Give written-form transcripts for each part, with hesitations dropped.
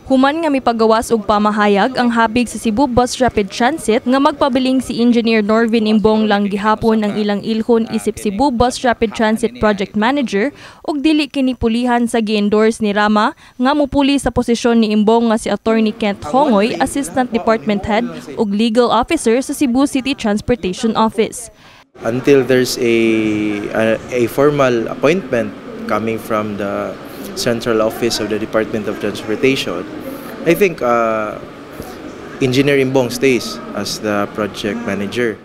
Human nga mipagawas og pamahayag ang habig sa Cebu Bus Rapid Transit nga magpabiling si Engineer Norvin Imbong lang gihapon ang ilang ilhon isip Cebu Bus Rapid Transit Project Manager ug dili kini pulihan sa gi-endorse ni Rama nga mupuli sa posisyon ni Imbong nga si Attorney Kent Hongoy, Assistant Department Head ug Legal Officer sa Cebu City Transportation Office. Until there's a formal appointment coming from the central office of the Department of Transportation, I think Engineer Imbong stays as the project manager.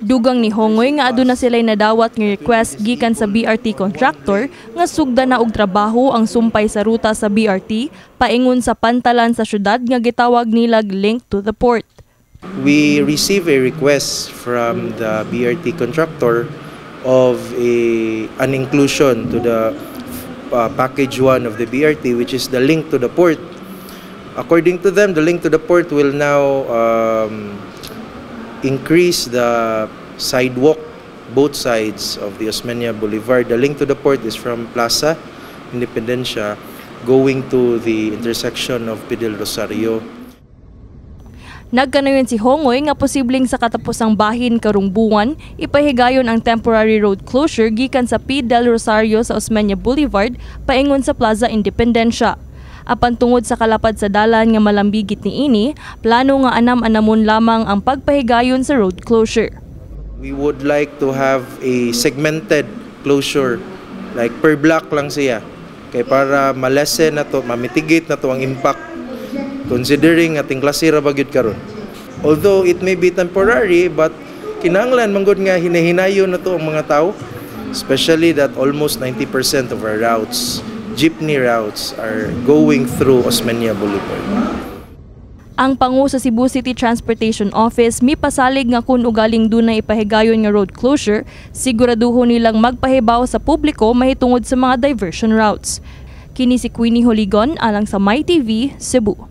Dugang ni Hongoy nga aduna sila'y nadawat nga request gikan sa BRT contractor nga sugda na og trabaho ang sumpay sa ruta sa BRT paingon sa pantalan sa syudad nga gitawag nilag Link to the Port. We receive a request from the BRT contractor of an inclusion to the package 1 of the BRT, which is the link to the port. According to them, the link to the port will now increase the sidewalk both sides of the Osmeña Boulevard. The link to the port is from Plaza Independencia going to the intersection of P. del Rosario. Nagkanayon si Hongoy nga posibleng sa katapusang bahin karong buwan, ipahigayon ang temporary road closure gikan sa P. del Rosario sa Osmeña Boulevard paingon sa Plaza Independencia. Apan tungod sa kalapad sa dalan nga malambigit niini, plano nga anam-anamon lamang ang pagpahigayon sa road closure. We would like to have a segmented closure, like per block lang siya. Kay para ma-lessen na to, ma-mitigate na to ang impact considering ating klase ra ba gyud karon. Although it may be temporary, but kinahanglan man gud nga hinahinayon na to ang mga tao, especially that almost 90% of our routes, jeepney routes, are going through Osmeña Boulevard. Ang pangu sa Cebu City Transportation Office mipasalig nga kung ugaling dunay ipahigayon nga road closure, siguraduhon nilang magpahibaw sa publiko mahitungod sa mga diversion routes. Kini si Queenie Holigon alang sa MyTV, Cebu.